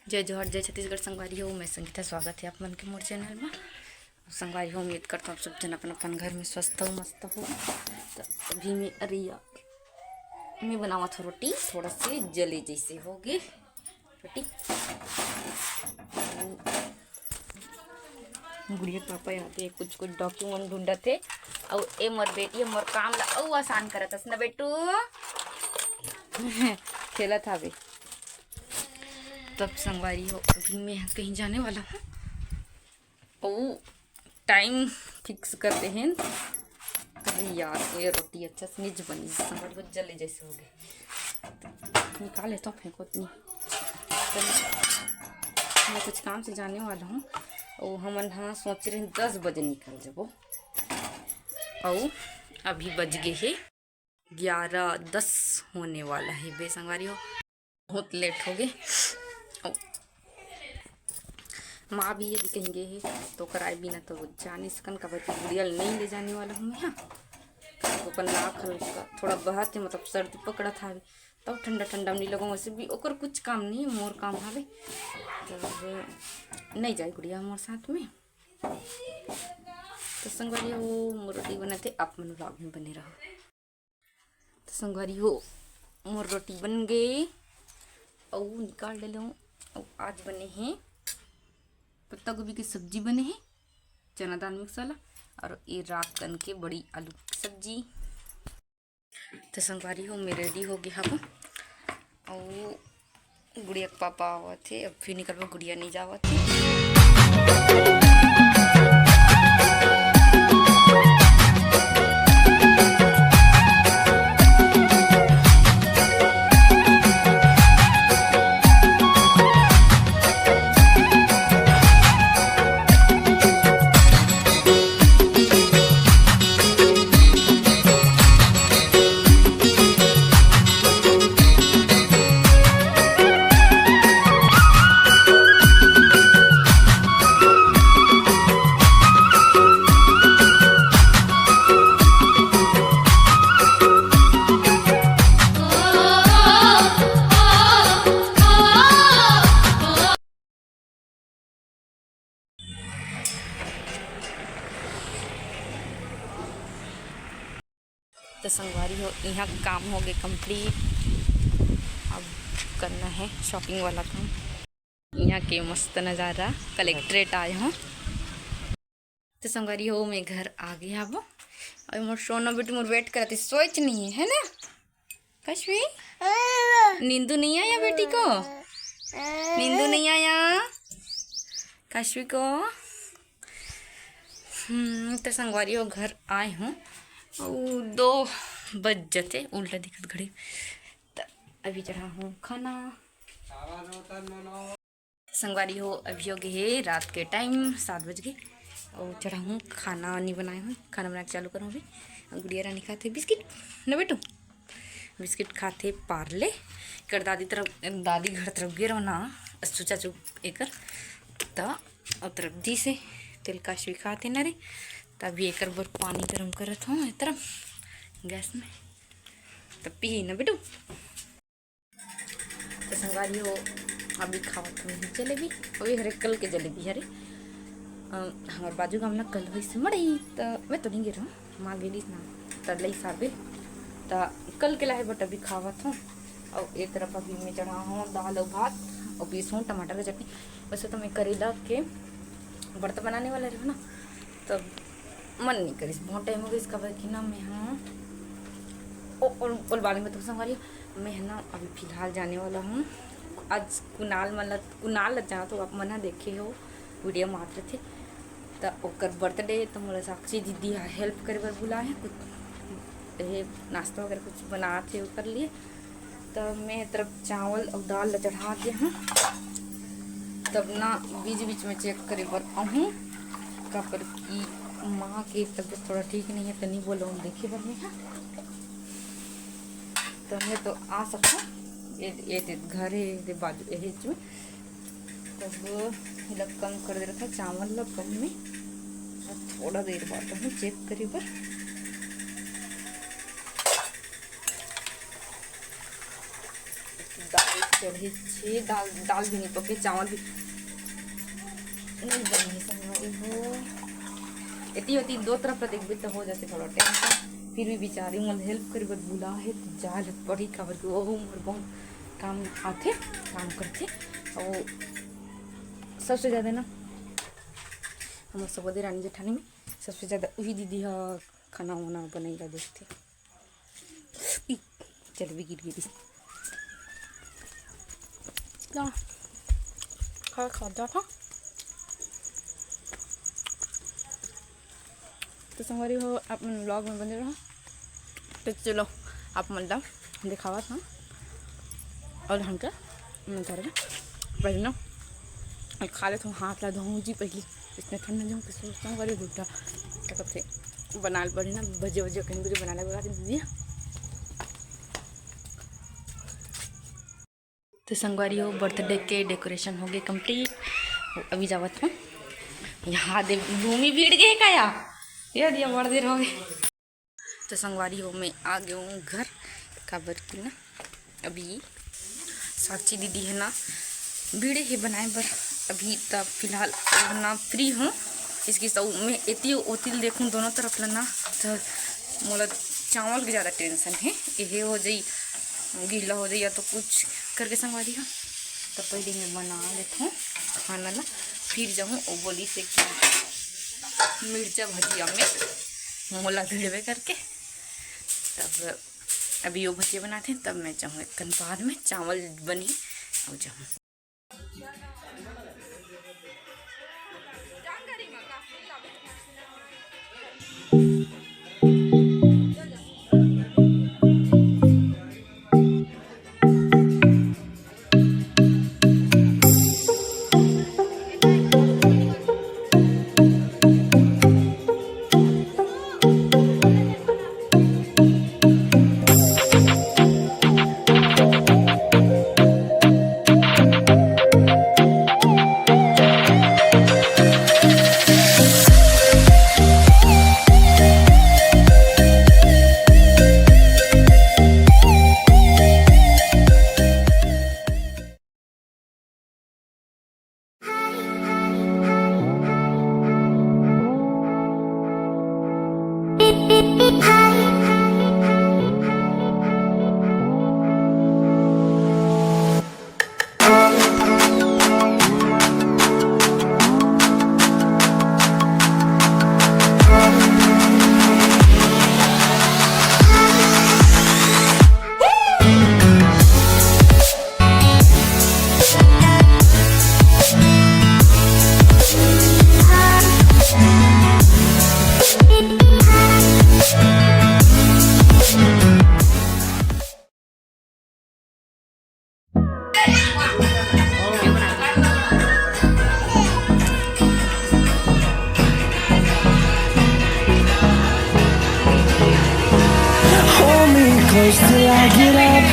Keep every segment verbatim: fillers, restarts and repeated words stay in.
जय जोहार, जय छत्तीसगढ़ संगवारी हो, मैं संगीता, स्वागत है आप मन के मोर चैनल में। संगवारी हो, उम्मीद करता हूँ आप सब जन अपन अपन घर में स्वस्थ हो, मस्त हो। तो अभी मैं अरिया मैं बनावत हो रोटी, थोड़ा से जले जैसे होगे रोटी। गुड़िया के पापा आके कुछ कुछ डॉक्यूमेंट ढूंढत हे, अउ ए मोर बेटी मोर काम ला अउ आसान करत हस ना बेटू। खेलत हवे। तब संगवारी हो, अभी मैं कहीं जाने वाला हूँ। ओ टाइम फिक्स करते हैं। अरे यार, ये रोटी अच्छा से निज बनी, संगवारी हो, जले जैसे हो गए। निकाले तो फेंको नहीं। तो मैं कुछ काम से जाने वाला हूँ। ओ हमन हाँ सोच रहे हैं दस बजे निकल जाबो। अउ अभी बज गए हे ग्यारह दस होने वाला है बे संगवारी हो, बहुत लेट हो गए। अउ माँ भी यदि कहीं गए है तो कराए बिना तो जा नहीं सकन, काबर कि गुड़िया ल नहीं ले जाने वाला हूँ मैं। हाँ, ओकर नाक हल्का थोड़ा बहत है, मतलब सर्दी पकड़त हवे, तब ठंडा ठंडा में नहीं लगो। वैसे भी ओकर कुछ काम नहीं, मोर काम हवे, तब नहीं जाए गुड़िया हमारे साथ में। तो संगवारी हो, मोर रोटी बनत हे, आप मन vlog में बने रहो। तो संगवारी हो, मोर रोटी बन गए, अउ निकाल ले लूँ। अउ आज बने हैं पत्ता गोभी की सब्जी बने हैं, चना दाल मिक्स वाला, और ये रात कन के बड़ी आलू की सब्जी। तो संगवारी हो, मैं रेडी हो गया हूँ, अउ गुड़िया के पापा आवत हे, अब फिर निकलबो, गुड़िया नहीं जावत हे। तो संगवारी हो, यहाँ काम हो गए कंप्लीट। अब करना है शॉपिंग वाला काम। यहाँ के मस्त नज़ारा, कलेक्ट्रेट आए हो। तो संगवारी हो, मैं घर आ गया अब। अउ मोर सोना बेटी मोर वेट करत हे, सोच नहीं है ना कश्वी? नींदू नहीं आया बेटी को? नींदू नहीं आया कश्वी को? हम्म, तो संगवारी हो, घर आए हूँ, अउ दो बज जते, उल्टा दिखत घड़ी। त अभी चढ़ा हूँ खाना। संगवारी हो, अभी हो गए हे रात के टाइम सात बज गए, अउ चढ़ा हूँ खाना नहीं बनाए हूँ, खाना बना के चालू करूँ अभी। गुड़िया रानी खाते बिस्किट, न बेटू? बिस्किट खाथे पार्ले। एकर दादी तरफ, दादी घर तरफ गे रहो ना, असू चाचू एकर, त ओ तरफ दिसे तेल काश भी खाथे ना रे। त अभी एकर बर पानी गरम करत हूँ ए तरफ गैस में, त पी ना बेटू। तो संगवारी हो, अभी खावत हूँ जलेबी, अभी हरे कल के जलेबी हरे। अ, हमार बाजू गाँव ना कल होइस मड़ई, त मैं तो नहीं गे रहूँ, माँ गेलिस ना, त लई साबे, त कल के लाए बट अभी खावत हूँ। अउ ए तरफ अभी मैं चढ़ा हूँ दाल अउ भात, अउ पीस हूँ टमाटर के चटनी। वैसे तो मैं करेला के भरता बनाने वाला रहूँ ना, तब मन नहीं करिस, बहुत टाइम हो गइस, काबर कि ना मैं हाँ ओ, ओ, ओलबाल में तो संगवारी, मैं है ना अभी फिलहाल जाने वाला हूँ। आज कुणाल मन ला, कुणाल ला जाना तो आप मन ह देखे हो, वीडियो मात्र थे। त ओकर बर्थडे, त मोला साक्षी दीदी ह हेल्प करे बर बुलाए हे, कुछ ये नाश्ता वगैरह कुछ बनात हे ओकर लिए। त मैं ए तरफ चावल अउ दाल ला चढ़ा दे हूँ, तब ना बीच बीच में चेक करे बर आहूँ, काबर कि माँ के तबीयत थोड़ा ठीक नहीं है, त नहीं बोलो देखे बर मैं हा। त मैं तो आ सकता, ये, ये दे घर है, ये दे बाजू, ये है जो तब एला कम कर दे रहा था चावल ला कम में, और थोड़ा देर बाद हम चेक करे बर। दाल चढ़े छे, दाल, दाल भी नहीं पके, चावल भी नहीं बने हे संगवारी हो। एती ओती दो तरफ ला देखबे त हो जाथे थोड़ा tension, फिर भी बेचारी मन help करे बर बुला हे त जाए ल पड़ी, काबर कि ओहू मोर बहुत काम आथे, काम करथे। अउ सबसे ज्यादा ना हमर सगोदरी रानी जेठानी में सबसे ज्यादा उही दीदी ह खाना वाना बनई ला देखथे। ई, चल भी गिर गिरी। ला, खा, खा, जा, खा। तो संगवारी हो, अपन vlog में बने रहो। तो चलो, आप मन ला दिखावत हूँ। और हमका मैं घर में पहले ना खा लेत हूँ, हाथ ला धोऊँ जी पहले। इतने ठंड में जाऊँ कि सोचता हूँ, अरे गुड्डा क्या कहते बना ले पड़ी ना, भजिया वजिया कहीं भी बना ले बना दीदी। तो संगवारी हो, birthday के decoration हो गए complete। अभी जावत हूँ यहाँ दे भूमि भीड़ गए का या? ये दिया बड़ देर हो गए। तो संगवारी हो, मैं आ गए हूँ घर, काबर कि ना अभी साक्षी दीदी है ना, भीड़े हे बनाए बर। अभी त फिलहाल ना free हूँ, इसकी सब मैं एती ओती ल देखूँ दोनों तरफ ला ना, तो मोला चावल के ज़्यादा tension है, ये हो जाई, गीला हो जाई या तो कुछ करके संगवारी हो। तो पहले मैं बना लेत हूँ खाना ला, फिर जाऊँ। वो बोली से कि मिर्चा भजिया में मोला भिड़बे करके, तब अभी वो भजिया बनाथे, तब मैं जाऊँ एक कन बाद में, चावल बनही, अउ जाऊँ। Hold me close till I get up.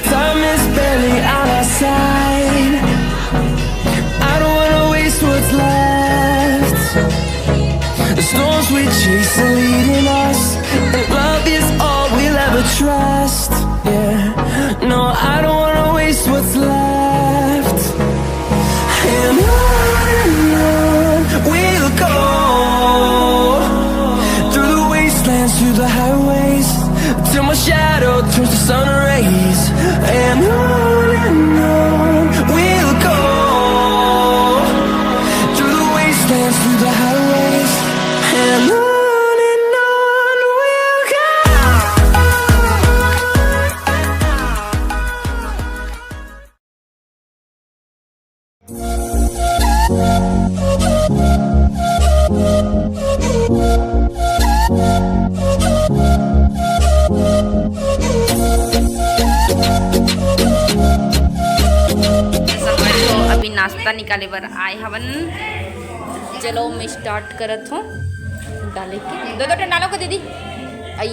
Time is barely on our side. I don't wanna waste what's left. The storms we chase are leading us, and love is all we'll ever trust. Yeah, no, I don't wanna waste what's left. And on and on we'll go, through the wastelands, through the highways, till my shadow turns to sun rays. And on and on we'll go, through the wastelands, through the highways, and on and on we'll go. संगवारी हो, अभी नाश्ता निकाले बर आए हवन। चलो, मैं start करत हूँ डाले के। दो, दो ठन डालो को दीदी। आई।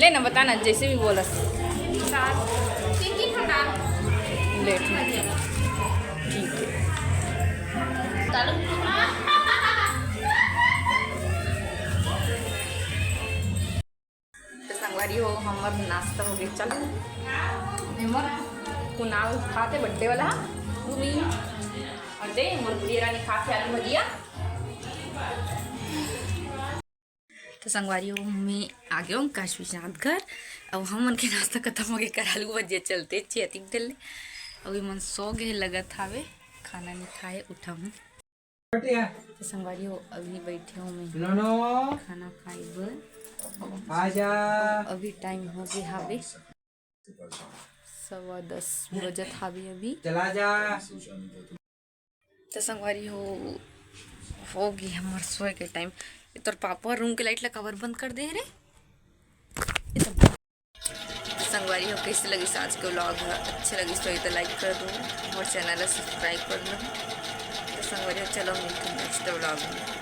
ले ना, बता ना, जैसे भी बोलस। ले, ठीक है। ठीक है। तो संगवारी यो हमर नाश्ता हो गया। चलो, हमर कुनाल खाते बर्थडे वाला, भूमि, और दे हमर गुड़िया रानी खाते आलू भजिया। तो संगवारी हो, मैं आ गया हूँ काश विश्वनाथ घर। अब हमन के नाश्ता खत्म हो गया, कर आलू भजिया चलते छिया तीन ले। अभी मन सो गए लगत हावे, खाना नहीं खाए, उठा हूँ। तो संगवारी हो, अभी बैठे हूँ मैं खाना खाए बर। आजा। अभी टाइम हो गया हावे सवा दस बजत हावे अभी। चला जा। तो संगवारी हो, हो गई हमर सोए के टाइम। ये तोर पापा रूम के लाइट ला काबर बंद कर दे रे? ये तो संगवारी हो, कैसे लगिस आज के व्लॉग ह? अच्छे लगिस तो, तो लाइक कर दो और चैनल ला सब्सक्राइब कर दो। तो संगवारी हो, चलो मिलते हैं नेक्स्ट व्लॉग में।